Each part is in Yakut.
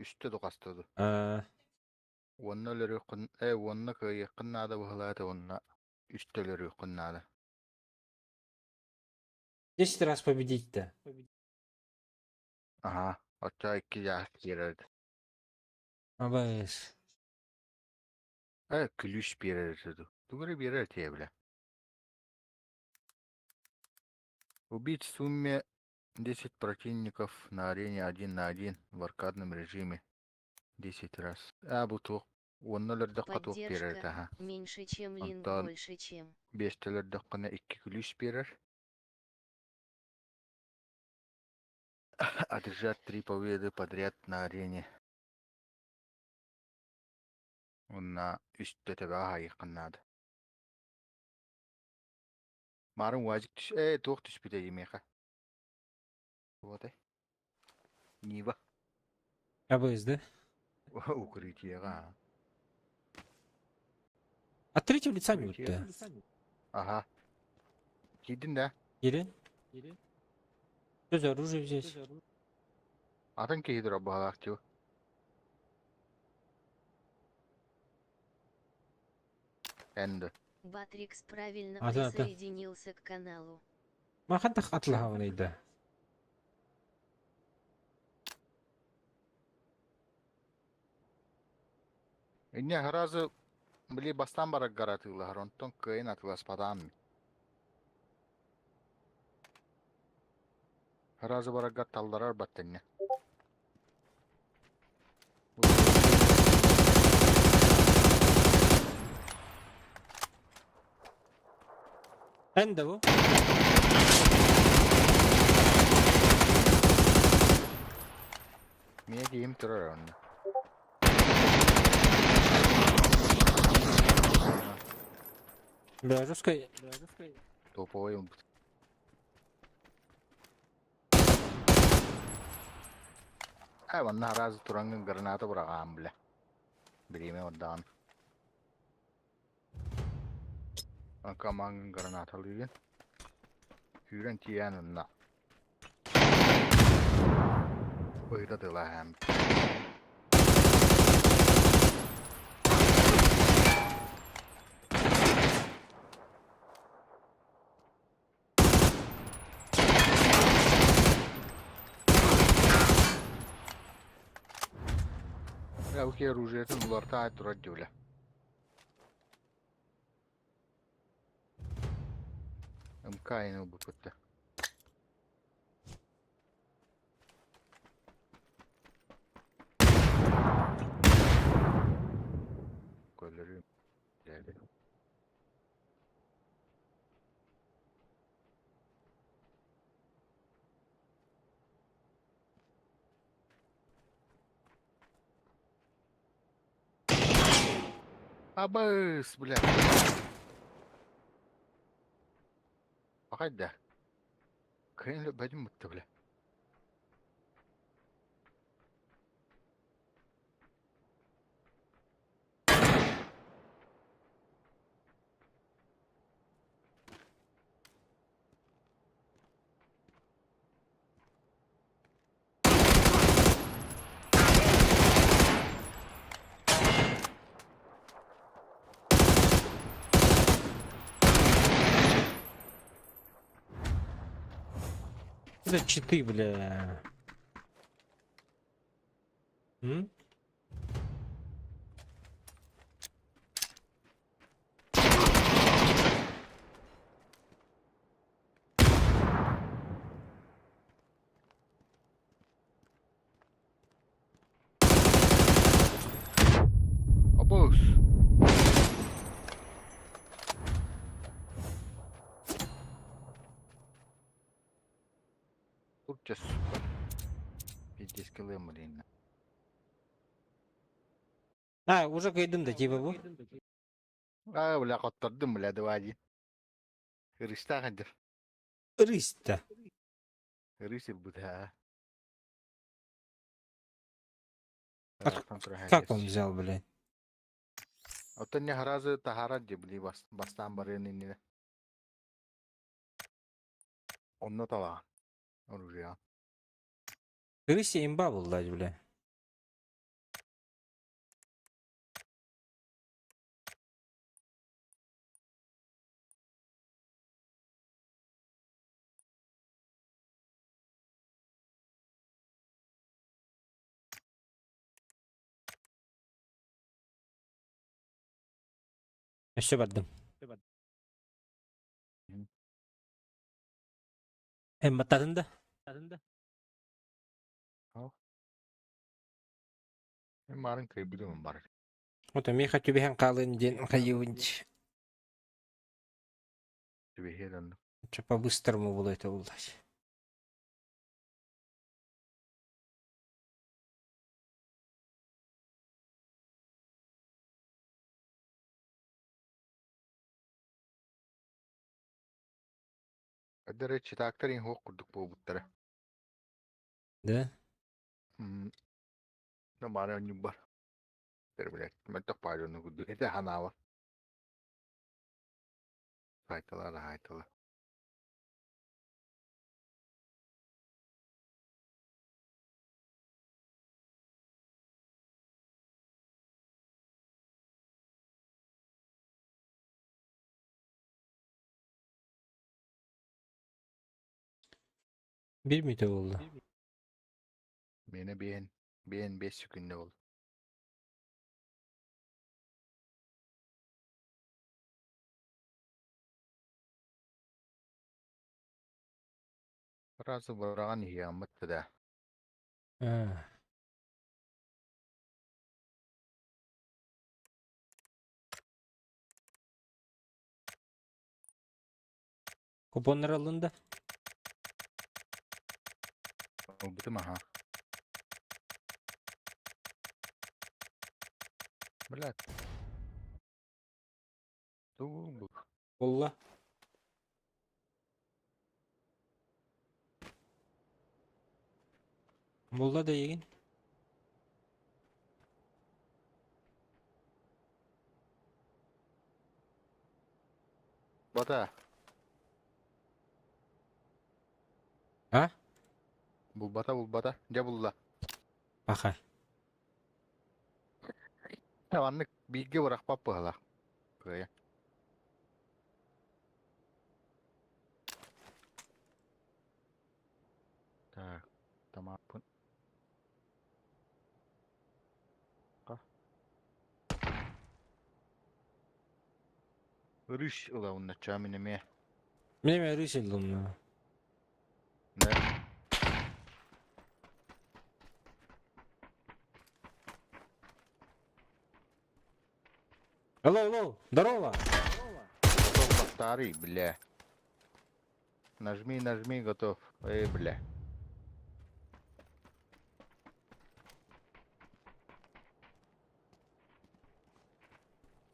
Үстэ ду хаста ду. А, Уонна өлөрүөххүн, э уонна кыайыаххын наада быһылаата уонна үстэ өлөрүөххүн наада. 10 раз победить-то. Аһаа, оччоо икки дьааһык киирэр этэ. Абайс. Э, күлүүс биэрэр этэ дуу. Тугу эрэ биэрэр этэ бля. Убить в сумме 10 противников на арене один на один в аркадном режиме 10 раз. А, бу туох уонна өлөрдөххө туох биэрэр Поддержка этэ аһа. меньше, чем линк Онтон больше, чем. биэстэ өлөрдөххүнэ икки күлүүс биэрэр. Одержать три победы подряд на арене. Уонна үстэ төбөҕө хаайыаххын наада. Маарын уазик түс ээ туох түспүтэй миэхэ? Вот Нива. АБС, да? Укрытиеҕа. От третьего лица не Укрытие. вот Ага. Киирдин да? Или? Что за оружие взять? Атын киһи турар баһылаах дии. Эн да. Батрикс правильно А, да, да. присоединился к каналу. Ма хантах атлаһабын да. Инне сразу били бастаан бараргар атыылаһар, онтон кыайан атыыласпатаҕым. Сразу бараргар талларар баттанньа. Эн да бу? Миэ киһим турар онно. Бля, жесткой. Топовой ылбыт. Э, манна сразу тураҥҥын граната быраҕаан бля. Бириэмэ бардаҕын. Камаҥҥын гранаталыыгын. Күүрэн тиийэн онно. Быһыта тыла Ки оружиетын уларта турар дьүлэ. МК-ны ылбыппыт Көлөрүм. Абыс, бля. Пахайда. Кыайан бэдим бытта, бля. Это читы, бля. М? Абыс. Турча сука. Пиздец кылыам блин. А, уже кыйдым да, типа бу. А, бля, хоттордум, бля, 2-1. Ырыстаах эдэр. Рысь-то. Ырыс ылбыт, аа. Как он взял, блядь? Оттон не сразу таһаарар дии, били бастаан барыан иннинэ. Онно талаан. Оружие. Рысь имба был дать, бля. Өссө бардым. Эн баттатын да? Мен баарын кыайбытым бар. Вот миэхэ түбэһэн хаалын диэн хайыыбын дии. Түбэһиэ даннык. Чё по-быстрому было это буллать. Эдэр читактар иһуох курдук буолбуттара. Да? Баары онньубар. Блядь, мөлтөх паадьону курдук. Этэ ханаава. Хайтала да хайтала. Bir müte oldu. Мені бен, бен бес күнде болды. Разы бараған ияммыт да. А. Купоннар алынды. Убытым аха. Блядь. Туу бу. Болла. Болла да егин. Бата. А? Булбата булбата. Дьэ булла. Паха. Маннык бииргэ бырахпап быһалаах. Кыайа. Так, тамааппын. Рысь ыла уонна мин эмиэ. Мин эмиэ рысь ыллым. Да. Алло, алло, здорово. Готов старый, бля. Нажми, нажми, готов. Эй, бля.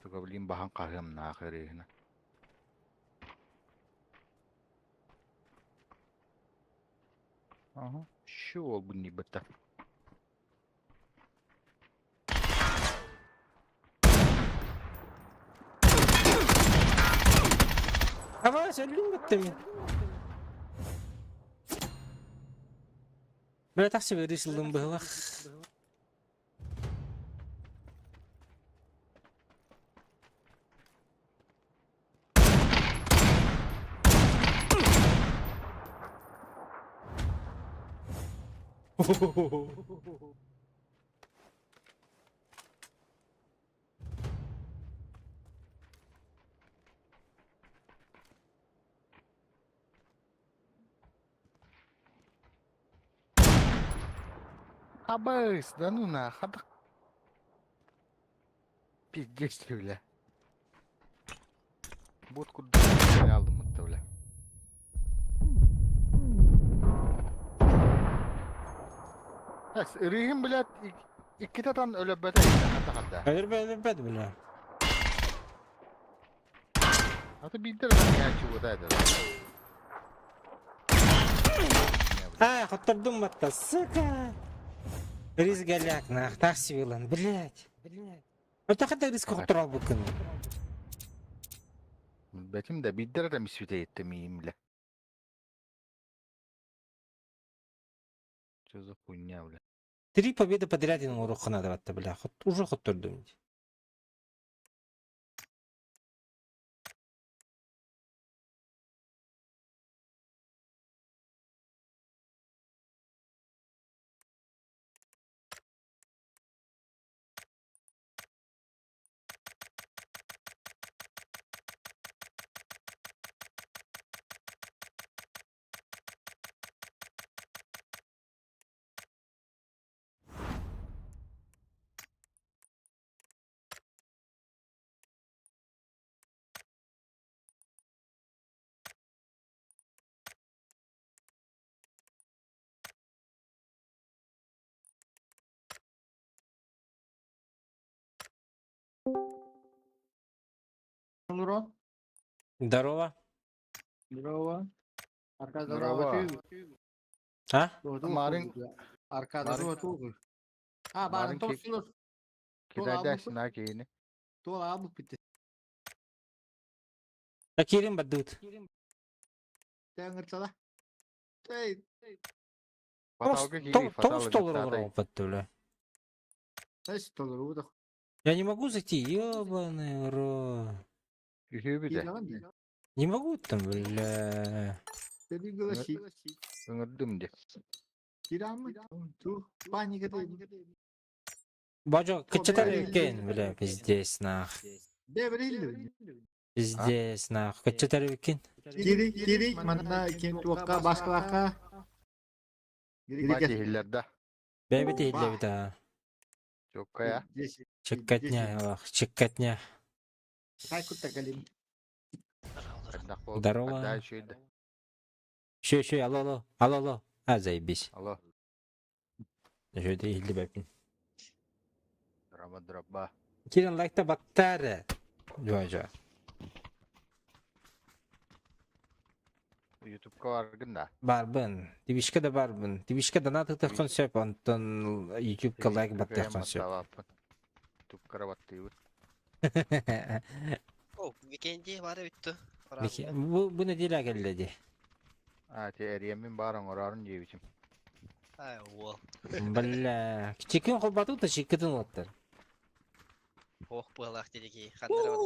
Сука, блин, бахан хаһым нахер ихна. Ага. Шо бу не бата. Давай, өллүм бүттүм. Бля, тахсы рысь ыллым быһылах. Абыс, да ну нахуй. Пиздец ты, бля. Бот куда алдым это, бля. Рыһым, блядь, иккитэ тан өлөбөтө хата хата. Өлөрбөт, бля. А то биирдэр я чего-то это. А, хоттордум батта, сука. Рис голяк, нах, тахсивилан, блядь. Это хата риск хотторал букын. Бэтим да биирдэр да мисвите еттемиим, бля. Что за хуйня, бля? Три победы подряд урухына да батта, бля. Хот, уже хоттордум. бро. Здорово. Здорово. Аркадий Здорово. А? Марын- Аркадий Марын- тугу. А, барын Марын ки- тосулur. Кидайда сина киини. Тол абы бит. А кирин бадут. Тәңірчала. Эй, Фаталга кири, Тоғыз фаталга доллар киттатай. баттылы. Эс доллар уды. Я не могу зайти, ёбаный в рот. Үһүбүдэ. Не могу там, бля. Гласи. Ыҥырдым дии. Кирамы. Ту паника Бажо, кычытар бля. экен, бля, пиздец, нах. Бебрилли. Пиздец, нах. Кычытар экен. Кири, кири, манна кем туаққа башқалаққа. Бати хиллерда. Бэбит иһиллэбит аа. Чоккая. Чеккатня, ах, чеккатня. Здорово. Здорово. Здорово. Шö, шö, алло, алло, алло, алло. А, заебись. Алло. Шö, де иһиллибэппин. Драба драба. Кирин лайкта баттары. Жо, жо. Ютубка баргын да. Барбын. Тибишке да барбын. Тибишке донат ытыххын сөп, онтон ютубка лайк баттыаххын сөп. Ютубка рабаттыыбыт. О, викенди бары бүттү. Бу бу неделя келди ди. А, те эриэммин баар оҥорорун диэбитим. Ай, уол. Бля, чекин холбату да чеккитин оттар. Ох, буолаах диэки ханнара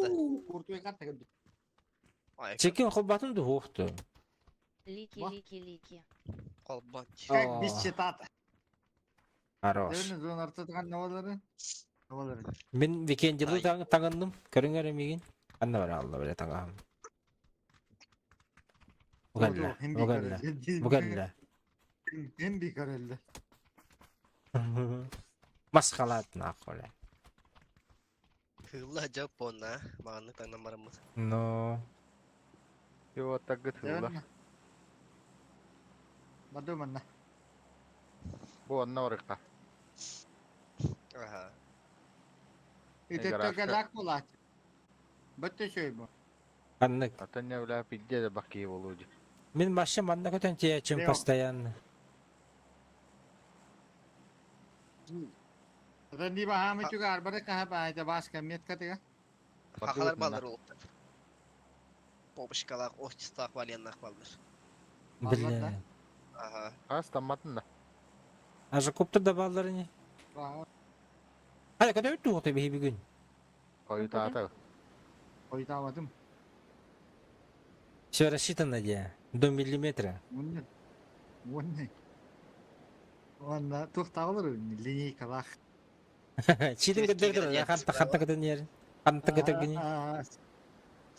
барда. Ай, Чекин холбатун да хуохту. Лики, Ва. лики, лики. холбон. Как без читата. Хорош. Мин викендилы таҥынным. Көрүҥ эрэ миигин. Анна бара алла бля таҥаһым. Бугалла, бугалла, бугалла. Hem bir karelde. Масхалат нахуй. бля. Хылла жап бонна. Маганны таңнан бараммыт. Ну, Йо, тагыт хылла. Бадыманна. Бу онно барыкка. Аха. Итетте лак булат. Бөттө шөй бу. аннык. Атын бля пидде да бакки болуу ди. Мин машин манна көтөн тиячим Лео. постоянно. Ренди баһамы чугар бары каһа баһа бас камет катыга. Хахалар балдар олуптар. Попышкалаах, охтистаах, валеннаах балдар. Бля. Аха. Хас тамматын да. Ажа коптер да баллар не. Хайа көтө өттү хоты биһи бүгүн. Хойутаата. Oytamadım. Все рассчитано де. До миллиметра. Онны. Онны. Онна тухталыр линейкалах. Чидин көтөрдөр, ханта ханта көтөн ер. Ханта көтөргүн.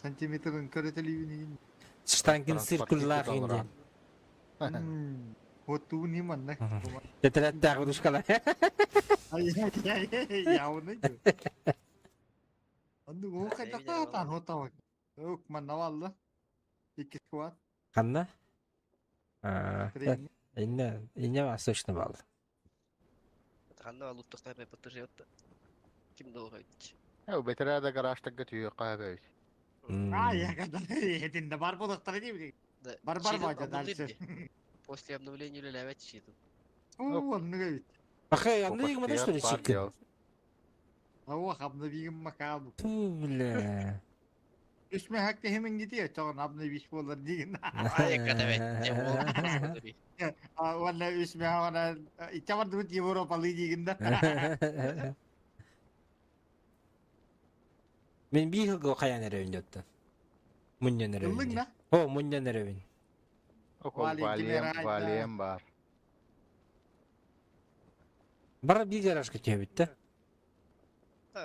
Сантиметрин көрөтөлүбүн. Штангин циркуллаах инде. Оту ни манна. Тетелеттаах ручкала. Ай ай ай яуны. Анды о кайда тан хотавак. Өк манна валла. Икки кват. Ханна? А, Тренинг. инне, инне восточный бал. Ханна луттухтар бе баттыр Ким долгайт. Э, бетере да гаражтагы түйө каабайт. А, я когда этинде бар болуктар дейм. Бар бар бажа дальше. После обновления үлеләбәт читин. О, онны бит. Ахай, аны игмада что ли чикки? Ауа обновигим макабу. Ту, бля. Үсмө хакты хемен гидиyor. Чоғын обновиш болар деген. Ай, кадабет. Уанна үсмө хавана ичабар дубут Европалы деген да. Мен бихилго каян эребин жотты. Муннен Ыллың эребин. да. О, муннен эребин. Окол Валентин валием, Райда. валием бар. Бара бир гаражка төбүт да.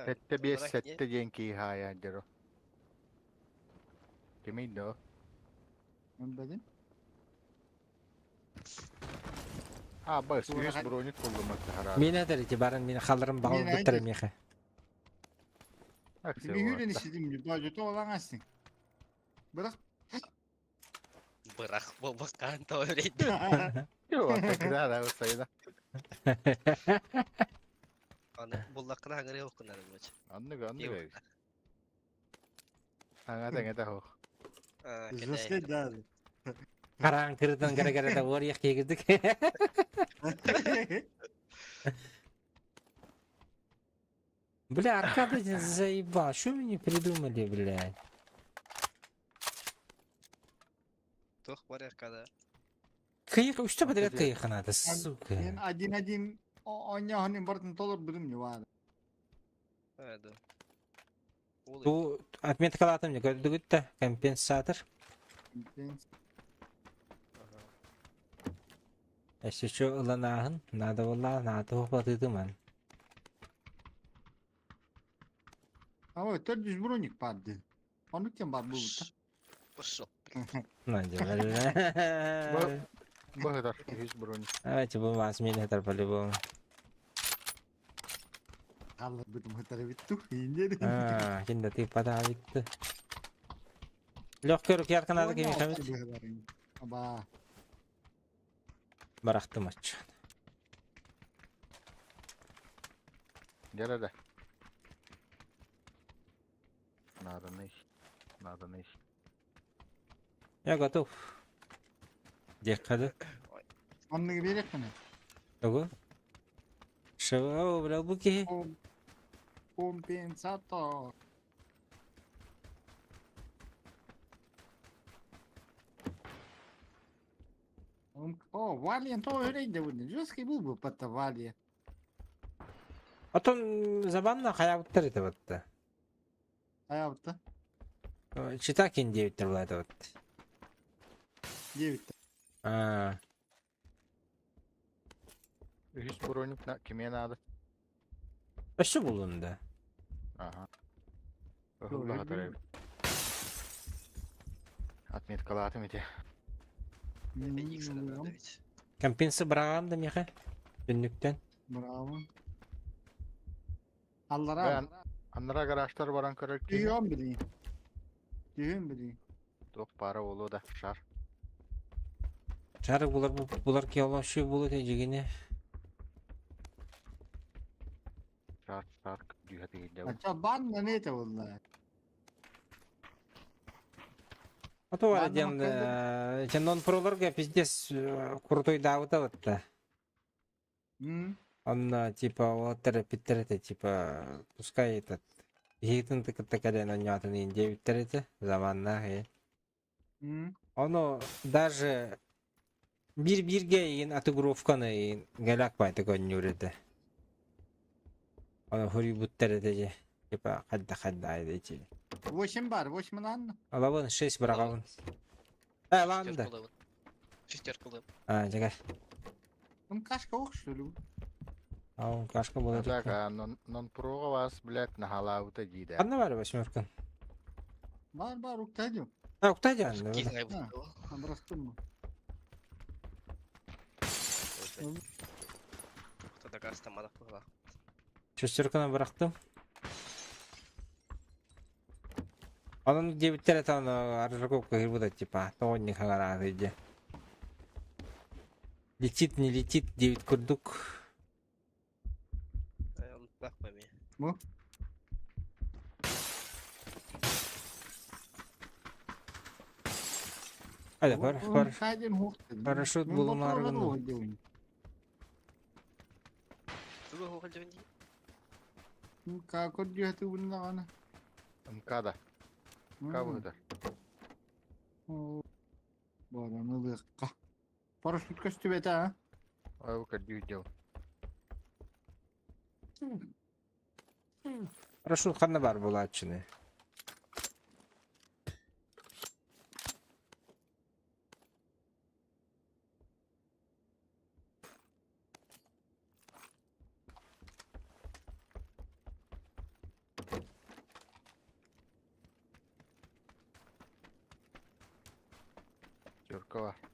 Сетте бес сетте ден ки хая деро. Кимей до? Мындадын. А, бас, үс бронит коллумат хара. Мен әдер ити барын мен халырым Мен багыл айды. буттар меха. Бүйүрін исидим. Бажы тоолаңасың. Бірақ Бырах болбаккан тоорейт. Йо, тогда да, сайда. Аны буллаккына аңыры окунар булчу. Анны анны. Аңа тэҥэ да суох. А, Жесткий, кэтэһин. да. Хараан кырытан кара-карата уориях киһигирдик. Бля, аркада заебал. Что вы не придумали, блядь? Туох бар аркада. Кыйык, үстэ подряд Аркадия. кыйык надо, Мен сука. один-один оонньооһун бартын толорбутум не баар. А, да. Ол Ту отметкалаатым не көрдүгүт да компенсатор. Ага. Если что ылан ааһын, надо буоллаҕа, наада уһапатыытыман. А ой, төрдүс броник барды. Ону кем бар буолбута. Пошел. Надя, бля. Быһытар, үһүс броник. Давайте будем вас мини по-любому. Хаалларбытым хытары бүттү. Индер. А, кинда ты подавит. Легкий руки арканады кими хамит. Аба. Барахтым ач. Дьэ да. Нааданы, нааданы. Я готов. Деккады. Оннугу биэриэхпинэ. Того. Шева, бля, буки. Компенсатор. О, Валиан то өрейде буде. Жесткий был бы под Валия. Отон забанна хаябыттар это вот. Аябыта. Читакин 9 была это вот. 9. А, Үһүс броник на кимиэ наада? а что булун да? Аха. Ыһылла эбит. Отметкалаатым ити. Феникс надо ведь. Компенса брагам да меха. Түннүктен. Браво. Аллара. Бэн аннара гаражтар баран көрөр киһи. Түйөн били. Түйөн били. Туох пара буолуо да шар. Шары булар булар ки алашы булу тежигине. Шар шар дүйэ тигиллэ. Ача бан на нете болла. А то Ладно, один маккалды. нон проларга пиздец крутой давыта вот да. М. Он типа вот питтерете типа пускай этот Хитин тыкыттакален онньоотун иин диэбиттэр заманнаах ээ. М. Ону даже биир бииргэ иин отыгровканы иин галяк байтык онньуур этэ. Ону хуруйбуттар этэ дьэ. Типа хадда хадда айда ити. 8 бар, 8 лан. Алабын 6 быраҕабын. Э лаан да. Шестерка лыбын. Шестерка лыбын. А, дьэгэ. Ум кашка ох, что ли? Аун кашка буолар Так, икки. а нон нон прога вас, блядь, наһалаабыта дии да. Ханна баар восьмерка? Бар бар уктадю. А, уктадян. Киһи Да. Абрастым. Тогда газ там она была. Шестерканы бырахтым. Онон диэбиттэр этэ ону аржаковка киирбит типа тоҕо хагарааты дьэ. Летит, не летит, диэбит курдук. Он так пойми. Бу. Hadi par par. Хайден хох. Парашют булумары Туга хоҕалдьабын дии. Как дьүһэти bunна МК-да. Кабыһытар. Бараны лыкка. Парашют көстүбэтэ, а? Ой, көрдүү дьыл. Парашют ханна бар булааччыны. Тёрка бар.